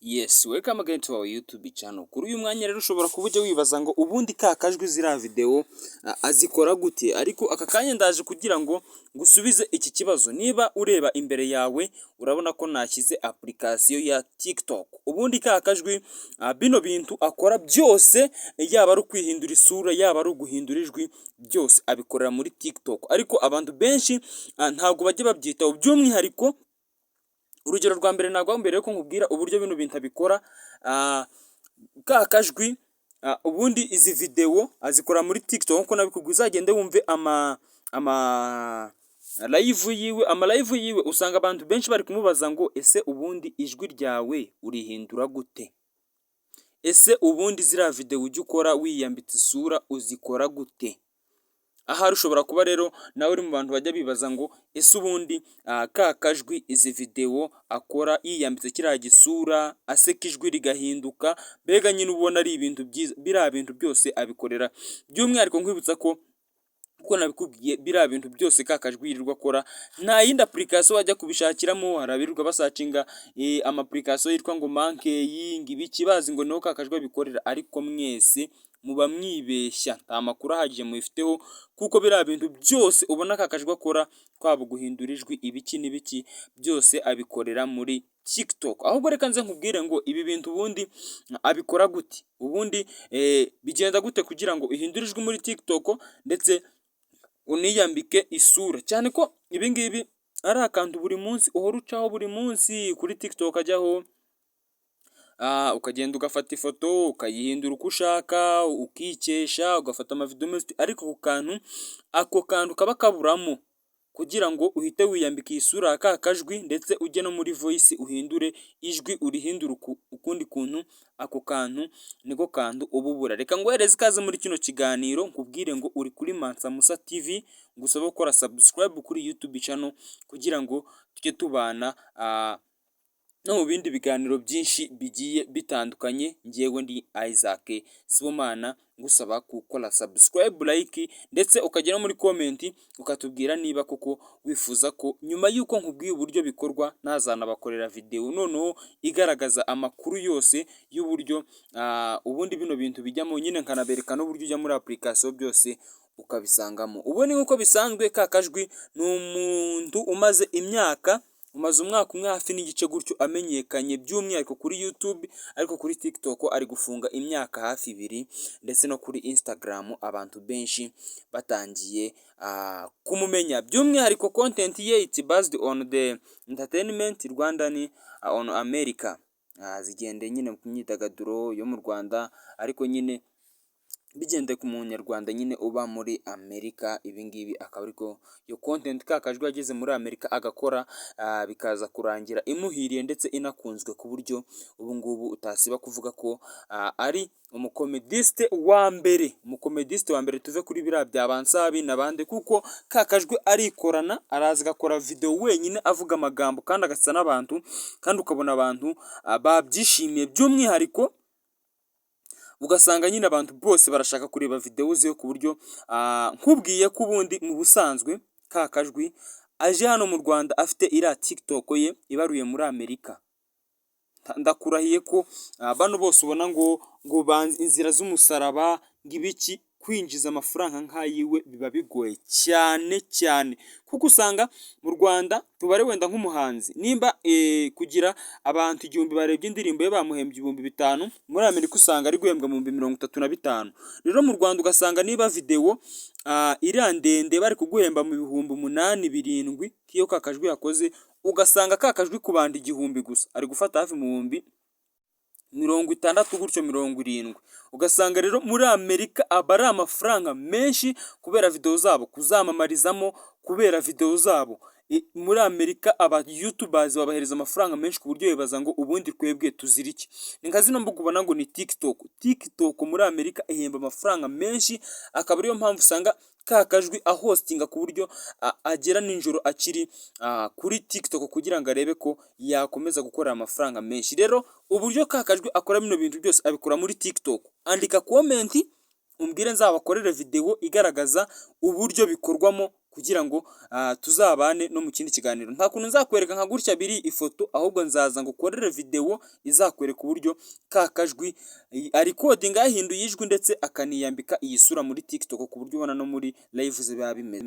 Yes, welcome again to our YouTube channel. Kuri uyu mwanya rero ushobora kuba ujya wibaza ngo ubundi ka kajwi ziriya video azikora gute? Ariko aka kanya ndaje kugira ngo ngusubize iki kibazo. Niba ureba imbere yawe, urabona ko nashyize application ya TikTok. Ubundi ka kajwi bino bintu akora byose, yaba ari ukwihindura isura, yaba ari uguhindura ijwi, byose abikorera muri TikTok. Ariko abantu benshi ntabwo bajya babyitaho. By'umwihariko, urugero rwa mbere naguha mbere yuko nkubwira uburyo bino bintu abikora, ka kajwi ubundi izi video azikora muri TikTok nkuko nabikubwiye. Uzagende wumve ama live yiwe, usanga abantu benshi bari kumubaza ngo: "Ese ubundi ijwi ryawe urihindura gute? Ese ubundi ziriya video ujya ukora wiyambitse isura uzikora gute?" Ahari ushobora kuba rero nawe uri mu bantu bajya bibaza ngo: "Ese ubundi ka kajwi izi video akora yiyambitse kiriya gisura, aseka, ijwi rigahinduka, mbega nyine ubona ari ibintu byiza, biriya bintu byose abikorera?" By'umwihariko nkwibutsa ko uko nabikubwiye, biriya bintu byose ka kajwi yirirwa akora nta yindi application wajya kubishakiramo. Hari abirirwa basearchinga ama application yitwa ngo Monkey, ngo ibiki, bazi ngo niho ka kajwi abikorera, ariko mwese muba mwibeshya, nta makuru ahagije mubifiteho, kuko biriya bintu byose ubona ka kajwi akora, kwaba guhindura ijwi, ibiki n'ibiki, byose abikorera muri TikTok. Ahubwo reka nze nkubwire ngo ibi bintu ubundi abikora gute, ubundi bigenda gute kugira ngo uhindure ijwi muri TikTok ndetse uniyambike isura, cyane ko ibi ngibi ari akantu buri munsi uhora ucaho buri munsi kuri TikTok ajyaho, ukagenda ugafata ifoto ukayihindura uko ushaka, ukikesha, ugafata amavideo meza, ariko ako kantu kaba kaburamo kugira ngo uhite wiyambika iyi sura ya ka kajwi, ndetse ujye no muri voice uhindure ijwi, urihindure ukundi kuntu. Ako kantu niko kantu uba ubura. Reka nguhereze ikaze muri kino kiganiro, nkubwire ngo uri kuri Mansa Musa TV, ngusabe gukora subscribe kuri YouTube channel kugira ngo tujye tubana no mu bindi biganiro byinshi bigiye bitandukanye. Njyewe ndi Isaac Sibomana, ngusaba gukora subscribe, like, ndetse ukagera muri comment ukatubwira niba koko wifuza ko nyuma y'uko nkubwiye uburyo bikorwa nazanabakorera video noneho igaragaza amakuru yose y'uburyo ubundi bino bintu bijyamo nyine, nkanabereka n'uburyo ujya muri application byose ukabisangamo. Ubundi nk'uko bisanzwe, ka kajwi ni umuntu umaze imyaka, umaze umwaka umwe hafi n'igice gutyo amenyekanye by'umwihariko kuri YouTube, ariko kuri TikTok ari gufunga imyaka hafi 2, ndetse no kuri Instagram abantu benshi batangiye kumumenya. By'umwihariko content ye, it's based on the entertainment Rwandan on America, zigendeye nyine ku myidagaduro yo mu Rwanda, ariko nyine bigendeye ku munyarwanda nyine uba muri Amerika. Ibi ngibi akaba ariko iyo content ka kajwi yageze muri Amerika agakora, bikaza kurangira imuhiriye ndetse inakunzwe, ku buryo ubu ngubu utasiba kuvuga ko ari umucomediste wa mbere, umucomediste wa mbere. Tuve kuri biriya bya Bansabi n'abandi, kuko ka kajwi arikorana, araza agakora video wenyine avuga amagambo kandi agasa n'abantu, kandi ukabona abantu babyishimiye. By'umwihariko ugasanga nyine abantu bose barashaka kureba video ziwe, ku buryo nkubwiye ko ubundi mu busanzwe ka kajwi aje hano mu Rwanda afite iriya TikTok ye ibaruye muri Amerika, ndakurahiye ko bano bose ubona ngo inzira z'umusaraba, ngo ibiki, kwinjiza amafaranga nk'ayiwe biba bigoye cyane cyane, kuko usanga mu Rwanda, tubare wenda nk'umuhanzi, nimba kugira abantu 1000 barebye indirimbo ye bamuhembye 5000, muri Amerika usanga ari guhembwa mu 35,000. Rero mu Rwanda ugasanga niba videwo iriya ndende bari kuguhemba mu 8000, 7000 nk'iyo ka kajwi yakoze, ugasanga ka kajwi ku bantu 1000 gusa ari gufata hafi mu 60,000 gutyo, 70. Ugasanga rero muri Amerika aba ari amafaranga menshi kubera videwo zabo kuzamamarizamo, kubera videwo zabo muri Amerika aba YouTubers babahereza amafaranga menshi, ku buryo bibaza ngo ubundi twebwe tuzira iki? Ni nka zino mbuga ubona ngo ni TikTok. TikTok muri Amerika ihemba amafaranga menshi, akaba ariyo mpamvu usanga ka kajwi ahostinga ku buryo agera nijoro akiri kuri TikTok kugira ngo arebe ko yakomeza gukorera amafaranga menshi. Rero uburyo ka kajwi akora bino bintu byose abikora muri TikTok. Andika comment umbwire nzabakorere videwo igaragaza uburyo bikorwamo. kugira ngo tuzabane no mu kindi kiganiro. Nta kuntu nzakwereka nka gutya biri ifoto, ahubwo nzaza ngukorere video izakwereka uburyo ka kajwi arecordinga yahinduye ijwi, ndetse akaniyambika iyi sura muri TikTok, ku buryo ubona no muri live biba bimeze.